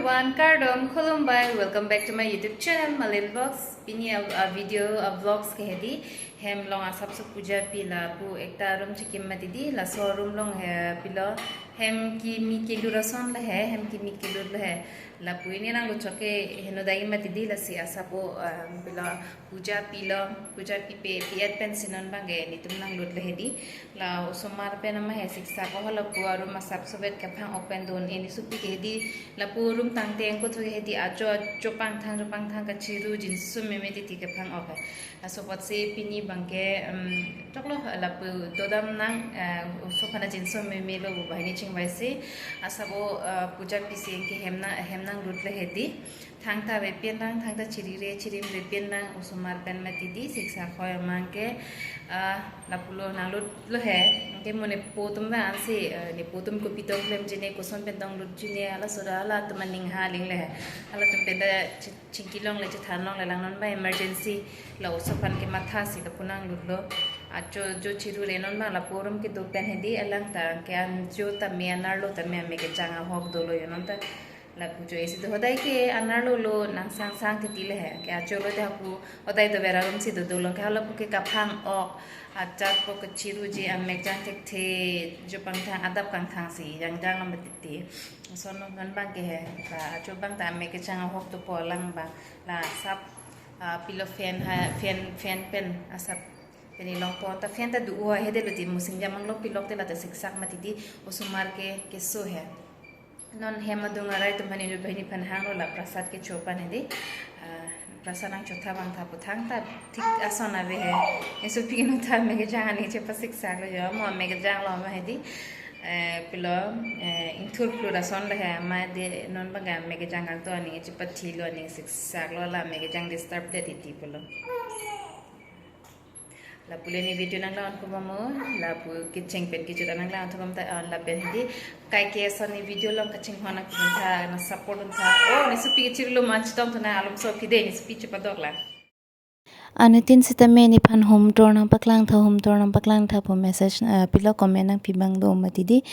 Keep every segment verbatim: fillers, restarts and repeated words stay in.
Wan kardom, khulumbai, welcome back to my YouTube channel, Malin Vlogs. Pini a, a video, a vlogs ke hedi, hem along asapso puja pi lapu ekta room chikim mati di, laso room along he pilo, hem kimi kilut ason le he, hem kimi kilut le he. Lapu pini nangluchok ke heno dai mati di, lasi asapo, ah, pilo puja pilo, puja pipe, pi-et pensi non abangke netum nanglut le hedi. La osomar pen ama he siksak ho, lapu aroom asapso vet kaphang-ok pen do-an, e nesopi ke hedi, lapu room tangte ingkoi thu ke hedi ajo ajo pangthang ajo pangthang kachiru jinso meme titi kaphang-ok. Laso apotsi pini abangke, um, choklo lapu dodam nang, eh, oso aphan jinso meme lo, bu banghini chingvaisi. Asapo, eh, puja pisi anke hem na, hem nanglut le hedi. Thangta ave pen lang, thangta chirire chirimre pen lang, osomar pen mati di, siksak ho abangke, ah, lapulo nanglut lo he, anke mo nepo atum vang ansi, eh, nepo atum kopi tong klemji ne, koson pen tong lutji ne, halaso ra halatum aning ha aling le he. Halatum pen ta chi-, chingki longle, chethan longle lang, non abang emergency, la oso aphan kemathasi lapu nanglutlo. Ajo jo chirure non abang lapu room kedo pen hedi, alang ta anke ajo tame anerlo tame amek kejang ahok dolo yo non ta. Lapu jo isi do, hodai ke anerlo lo nangsangsang titi le he. Ke ajo lote hapu hodai do vera room si do dolo, ke halapu ke kaphang-ok, ajat po kachiruji, amek jang thekthe, ajo pangthang adap kangthangsi jangjang lo mati titi. Lason non abangke he, la ajo abang ta amek kejang ahok dopo alang abang. La asap, ah, pilo fan ha, fan, fan pen asap pen ilong po, ta fan ta do-o hedi lo ti, mo singjam anglo pilok te, la ta siksak mati di, osomar ke keso he. Non hem adung arai atum aphan, inut banghini aphan hanglo, la prasad kecho pan hedi. Ah, prasad nangchotha abang tha pu, thangta thik ason ave he. Nesopi ke non ta amek kejang aning chepasiksak lo yo, mo amek kejang lo ma hedi. Eh, pilo, eh, ingthur phlu ason le he, ma de non abang amek kejang kangto aning chepathilo, aning siksak lo, la amek kejang disturb le titi pulo. Lapu le ne video nanglang-onpo ma mo, lapu kecheng pen kejut an nanglang-on thom ta, ah, lapen hedi. Kaike ason ne video along kachinghon nangkidun tha, nang support dun tha. Oh, nesopi kechirlo ma chetong thu na alomso pide, nesopi chepadok lang. Anuttin sitame nephan home tour nangpaklang tha, home tour nangpaklang tha pu message, ah, pilo comment nangpi abang do mati di.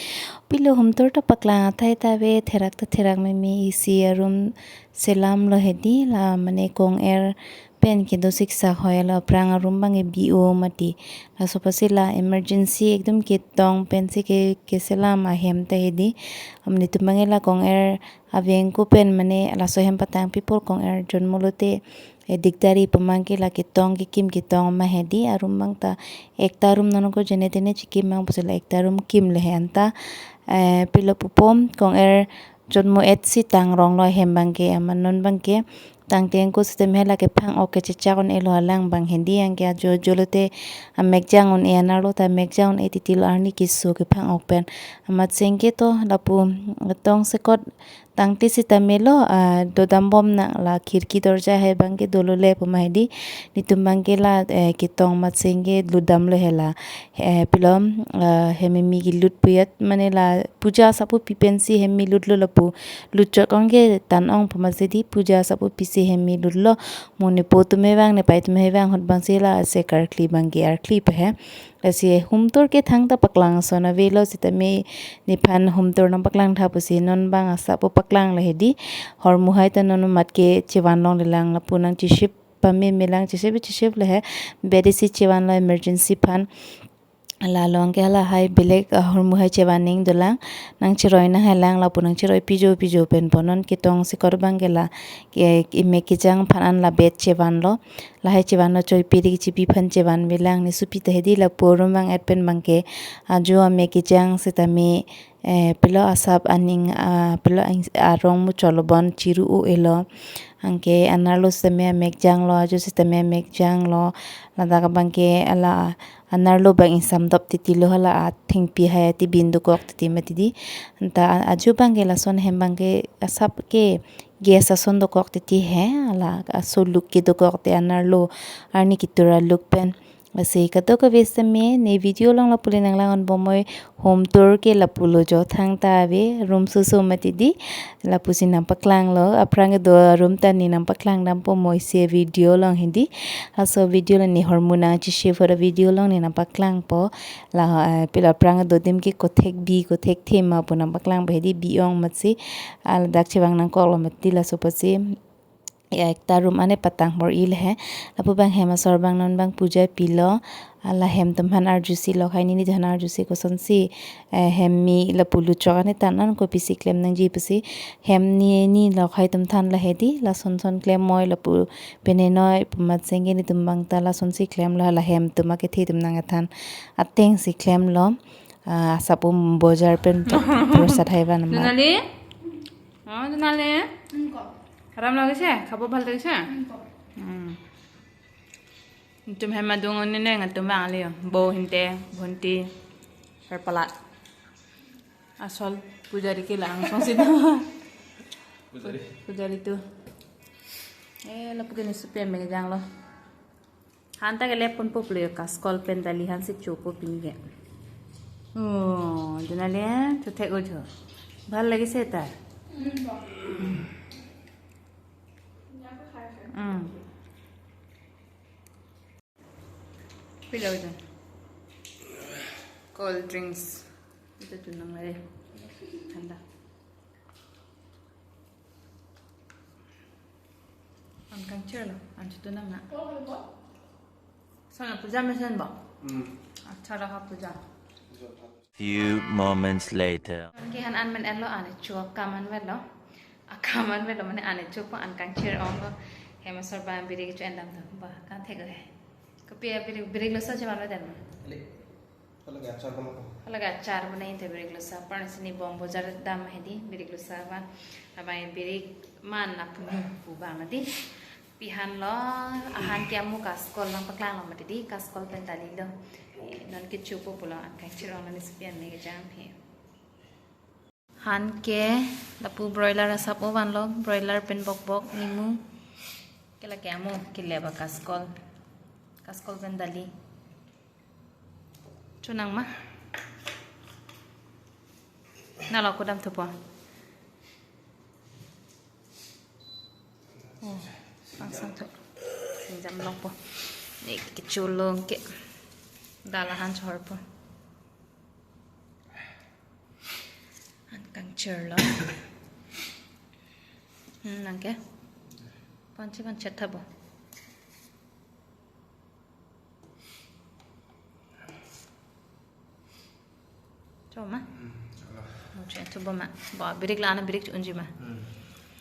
Pilo home tour ta paklang athai ta ave, therak ta therak meme, isi aroom selam lo hedi, la mane kong-er pen kedo siksak ho, la aphrang aroom abangke bi-o mati. Laso apotsi la emergency ekdom ketong pensi ke, keselam ahem ta hedi. Am netum abangke la kong-er aveng ko pen mane laso ahem patang pipor kong-er jonmo lote, eh, dikdari pu abangke la ketong kekim ketong ma hedi, aroom abang ta ekta room non ko jene tene chikim abang pusi la ekta room kim le he anta, eh, pilo pupo kong-er jonmo-et si tang rong lo ahem abangke, amat non abangke tangte ingkoi sitame he la kephang-ok kechechak un-elo alang abang hedi, anke ajo ajo lote amek jang un-e, anerlo ta amek jang un-e titi lo, arni keso kephang-ok pen. Amat sengke to lapu tongsekot tangte sitame lo, ah, dodam bom nang, la khirki dorja he abangke dolo le pu ma hedi, netum abangke la, eh, ketong amat sengke lutdam lo he la, eh, pilo, ah, hem kimi kilut pu-et mane la puja asapo pi pensi hem kimi lutlo, lapu lutchot ong ke tan ong pu ma hedi, puja asapo pisi hem kimi lutlo, mo nepo atum he vang, nepei atum he vang, ahut abangsi la ase karkli abangke arkli pe he. Lasi home tour ke thangta paklang ason avelo sitame nephan home tour nangpaklang tha pusi non abang asapo paklang le hedi. Hormu hai ta non amat ke chevan longle lang, lapu nangchesip pameme lang, chesip chesip le he, bed isi chevan lo emergency aphan. La along ke hala hai belek, ah, hormu hai chevan ning dolang, nangcheroi nang hai lang, lapu nangcheroi pijo pijo pen po, non ketongsekot abangke la ke, emek kejang aphan an la bed chevan lo. Lahai chevan lo, choi piri chipi aphan chevan ve lang, nesopi ta hedi, lapu room vang-et pen abangke ajo amek kejang sitame, eh, pilo asap aning, ah, pilo ang-, arong muchot lo bon chiru-o-elo. Anke anerlo sitame amek jang lo, ajo sitame amek jang lo. Ladak abangke la anerlo abang ingsamdop titi lo, hala athengpi hai atibin dokok titi mati di. Anta a-, ajo abangke lason ahem abangke asap ke gas ason dokok titi he, hala aso luk ke dokok te, anerlo arni ketur aluk pen. Masi kadokave seme ne video along lapu le nanglang-onbom noi, home tour ke lapulo jo thangta ave, room soso mati di, lapusi nangpaklanglo, aphrang kedo room ta ne nangpaklang dampo moi si video along hedi. Laso video along ne hormu nangchisi photo video along ne nangpaklangpo. La, eh, pilo aphrang kedo adim ke kothek bi, kothek thema pu nangpaklangpo hedi, bi ong masi, ah, ladak chevang nangkoklo mati, laso apotsi ya, ekta room ane patang bor-i le he. Lapu abang hem asor abang non abang puja pilo. Ah, la hem atum aphan arjusi, lokhai nini atum aphan arjusi kosonsi, eh, hem me lapu luchok ane ta non kopisi klem nangji pusi. Hem ne ne lokhai atum aphan la hedi, lason son klem moi lapu pene noi pu mat sengke netum abang ta lasonsi klemlo, la hem atum akethe atum nangkethan atengsi klemlo. Ah, asap um bojar pen prosad haivan amat. Donali? Oh, Donali? Aram lagise? Khabo bhal lagise? Hmm. Netum hem adung on ne nangtum bang ali, bo hinte, bonti, perpalat. Asol pujari ke lang song sita. Pujari. Pujari tu. Eh, lapu ke ne supi amejang lo. Han ta ke lepon po pule, kaskol pen dali hansi chopo pinke. Oh, Donali, chothek-o cho. Bhal lagise ta? Hmm. Pilo jo. Cold drinks. Ito tu nang lagi. Thanda. An kangchirlo, an chutu nang na. Sana puja mesen bo? Hmm. Achara ha puja. Few moments later. Anke han an men enlo, an cho kam an velo. A kam an velo mane an cho po, an kangchir onglo. Hem asor abang birik cho endam do. Ba, kan thek le. Kopi abirik, birik lo sa cheman lo den. Ale. Hala ke achar kono ko? Hala ke achar bana inte birik lo sa, parang sini bom bojar dam hedi, birik lo sa ba. Abang birik man apunu pu bang di. Pi han lo, ahan ke amu kaskol nangpaklanglo mati di, kaskol pen dali lo. Eh, non ke chopo pulo, an kangchir ong lo ne supi amejang he. Han ke lapu broiler asap o vanlo, broiler pen bokbok nimu. Ke la ke amu, ke le ba kaskol. Kaskol pen dali. Chonang ma? Nalo kodam thupo. Oh, angsang thu. Singjam longpo. Ne kecholong ke. Dal ahan chorpo. An kangchirlo. Hmm, nang ke? Panchi panchet thabo. Cho ma? Hmm, cho lo. Mo che thubo ma. Ba, birik la ana birik unji ma. Hmm.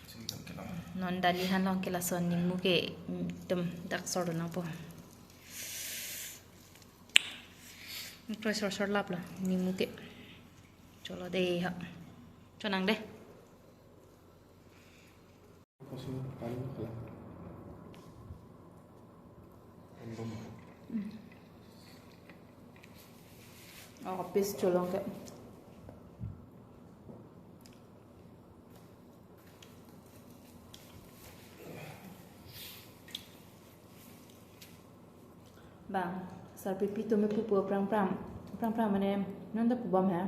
Sing tam ke lo. Non dali han long ke lason nimu ke, mm, tum dak sor nangpo. Pressure sor lap lo, nimu ke. Cholo de ha. Chonang de. Oh, pis cholong ke. Bang, sarpipi tumi pupu prang prang, prang prang mane, non ta pubom ha.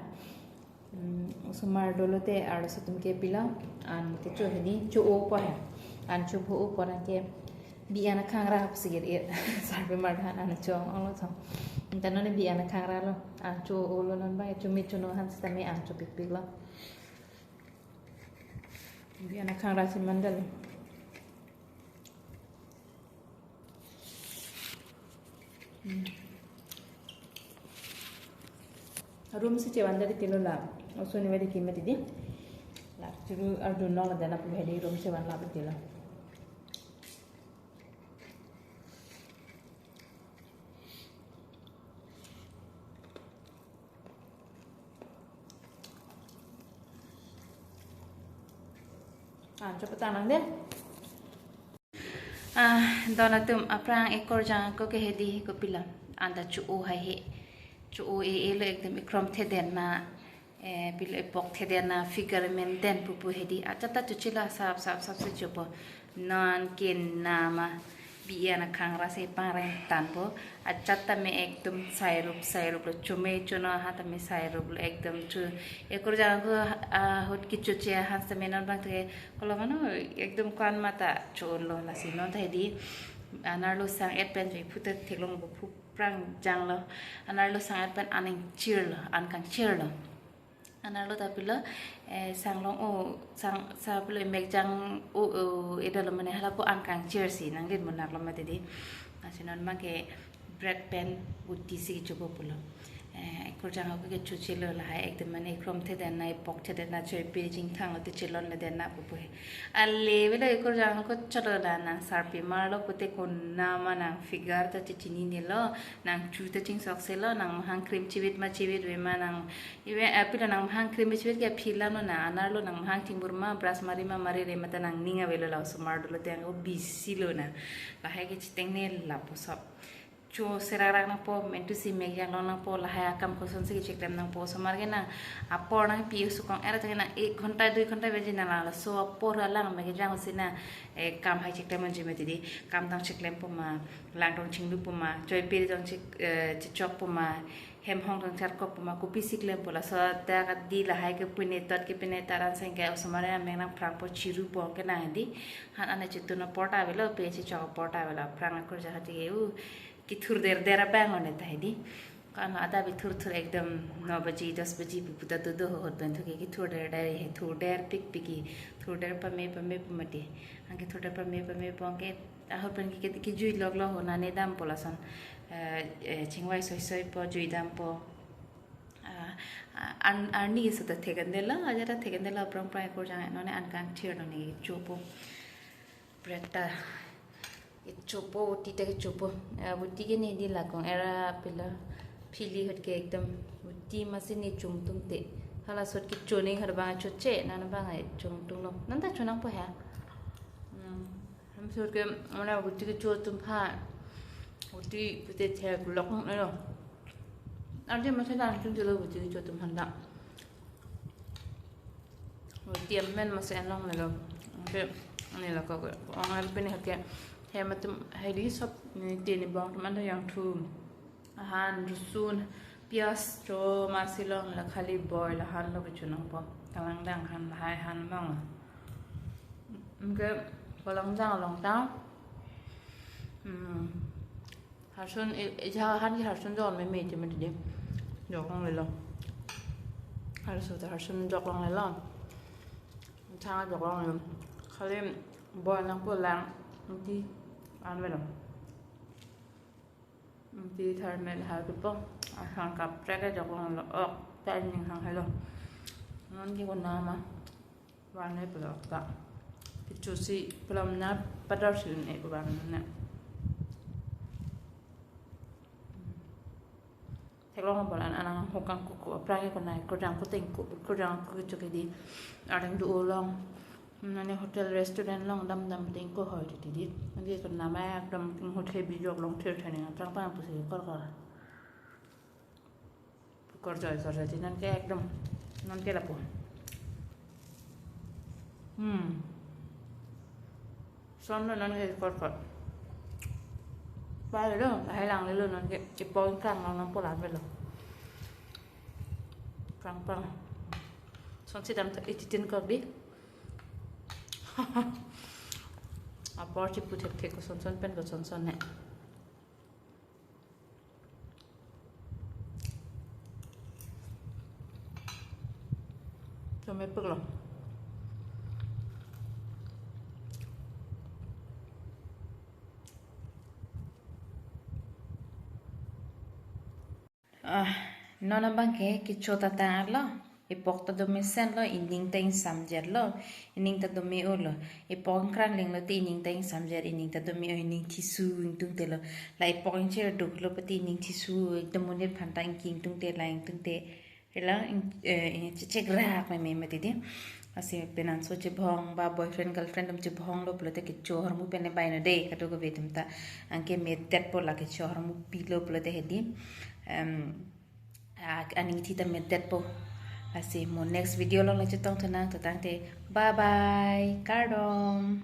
Hmm, osomar dolo te arloso atum ke pilo, an kecho hedi, cho-opo ha. An chopo-opo anke, bi an akhangra hap sigir ir. Sarpimar han an cho-ong lo thong. Anta non bi an akhangra lo, an cho-o lo non bang, chumi chono han sitame an chopikpik lo. Bi an akhangra si mandal. Hmm. Room si chevan dari tilo la. Oso ni vedi kima tidi. La churu ardu nong la dana pu hedi room chevan la tilo. Ah, cepat tanang deh. Ah, don atum aphrang ekorjang ako ke hedi kopilo. Anta cho-o haihe. Cho-o e-e lo ekdom ikrom thedetna. Eh, pilo epok thedetna figure maintain pupu hedi. Achata chochilo sap sap sap si chopo. Non kin nama. Bi an akhang ra si pareng tanpo. Ajat tame ekdom sairup sairup lo, chome chono ha tame sairup lo ekdom chu. Ekurjang ako ahut kechoche ahans tame non abang te kolo mano ekdom ko-an mata chon lo, lasi non ta hedi. Anerlo sang-et pen choi phutet theklong bo phu prang jang lo. Anerlo sang-et pen an ingchir lo, an kangchir lo. Anerlo ta pilo, eh, sanglong o, sang, sa pilo emek jang o, o, edalo mane halapu an kangchir si nanglit munak lo mati di. Lasi non abang ke bread pen buti si kechopo pulo. Eh, ekurjang ako kechoche lo lahai ekdom mane ekromthedet na, epokthedet na, choi pe jingthang lo te chelonledet na pupo he. Ale avelo ekurjang ako cholo la nang sarpi marlo pute konat ma nang figure ta chechinine lo, nang chu ta chingsoksi lo, nang mahang cream chivit ma chivitve ma nang, ive, eh, pilo nang mahang cream chivit ke aphi alam lo na, anerlo nang mahang thimur ma, brush mari ma marire ma ta nangning avelo, la osomar dolo te ako bisi lo na. Lahai kechitengne lapu sop. Cho serak rak nangpo, mentu si mek jang long nangpo, lahai akam kosonsi kecheklem nangpo, osomar ke nang apor nangpi, sukong era tang nang ek ghonta dui ghonta beji nang la, laso apor alang mek jang si nang, eh, kam hai cheklem unji mati di, kam tang cheklempo ma, lang tong chinglupo ma, choi pe tong chek, eh, chechokpo ma, hem hong tong charkokpo ma, kopisi klempo, laso ta kadi lahai ke pine tot ke pine taran seng ke osomar ya mek nang prangpo, chirupo ke nang di, han ane chetun apor ta avelo, pe chechok apor ta avelo, prang akurjang hati ke u, kethurderder abang one ta hedi. Ko-an lo adap ethur thur ekdom no baji, dos baji pu puta dodo ahut pen thu ke kethurderder he, thurder pikpik ke, thurder pame pame pu mati. Anke thurder pame pame pu anke ahut pen ke, ke, kejui lok lok ho nane dampo lason. Eh, eh, chingvai soi soi po, jui dampo. Ah, ah, an, arni keso ta thekandelo, ajat ta thekandelo, prang prang ekurjang non an kangchir lo ne chopo. Bread ta kechopo, buti ta kechopo. Ah, buti ke ne di lakong era pilo phili ahut ke ekdom buti masi ne chungtungte. Hala sot kecho ning ahut abang choche, non abang chungtung lo. Non ta chonangpo ha. Hmm. Ham sot ke mane buti kecho atum aphan buti pute theklong lo. Ardi masi dan chun dilo buti kecho atum aphan ta. Buti amen masi anlonglelo. Anke ne la ko ong ar pini ahut ke hem atum hedi sop ne tini bong atum anta jangthu. Ahan, rusun, pias, cho masi long la, khali boil ahan lo kecho nangpo. Kalangdang ahan, lahai ahan abang lo. Anke kalangdang along ta. Hmm. Harsun, e, e, ja ahan ke harsun jok meme te mati di. Jok longlelo. Harsun ta harsun jok longlelo. Thang jok longlelo. Khali boil nangpo lang, ingti an avelo. Ingti tharmet hal kepo, ahan kaprek ke jok longlo, ok, ta ning hang helo. Non ke konat ma, van ne pulo ok ta. Kechosi pulo na padar si ne ko van ne. Theklong abang an anang hokang kuku, aphrang ke konat, kurjang kuteng ku, kurjang ku kecho ke di. Areng do-o long. Mane hotel restaurant along dam dam ding ko hoi titi di. Anke konat ma ekdom hotel bijok long thir thani nang tang tang pusi kor kor. Kor joi kor joi ti non ke ekdom. Non ke lapu. Hmm. Son lo non ke kor kor. Ba lo, hai langlelo non ke ipong kang non non polan velo. Prang prang. Sonsi dam ta ititin kok di. Apor chipu thek thek koson son pen koson son ne. Chomepik lo. Ah, non abang ke kecho ta tang arlo. Ipok ta do mesen lo, ining ta ingsamjet lo, ining ta do me-o lo. Ipok ingkrang ling lo te ining ta ingsamjet, ining ta do me-o, ining thisu ingtungte lo. La ipok ingchir duk lo pati ining thisu, ekdom monit aphan ta ingki ingtungte, la ingtungte. Ila ing, eh, ing chechek rak meme mati di. Lasi penanso chebhong ba boyfriend girlfriend atum chebhong lo pulote kecho ahormu pen le bai no de, kadokave atum ta. Anke medet po la kecho ahormu pilo pulote hedi. Em, ah, aning thi ta medet po. Lasi mo next video along le chetongthu nang, to tangte. Bye bye. Kardom.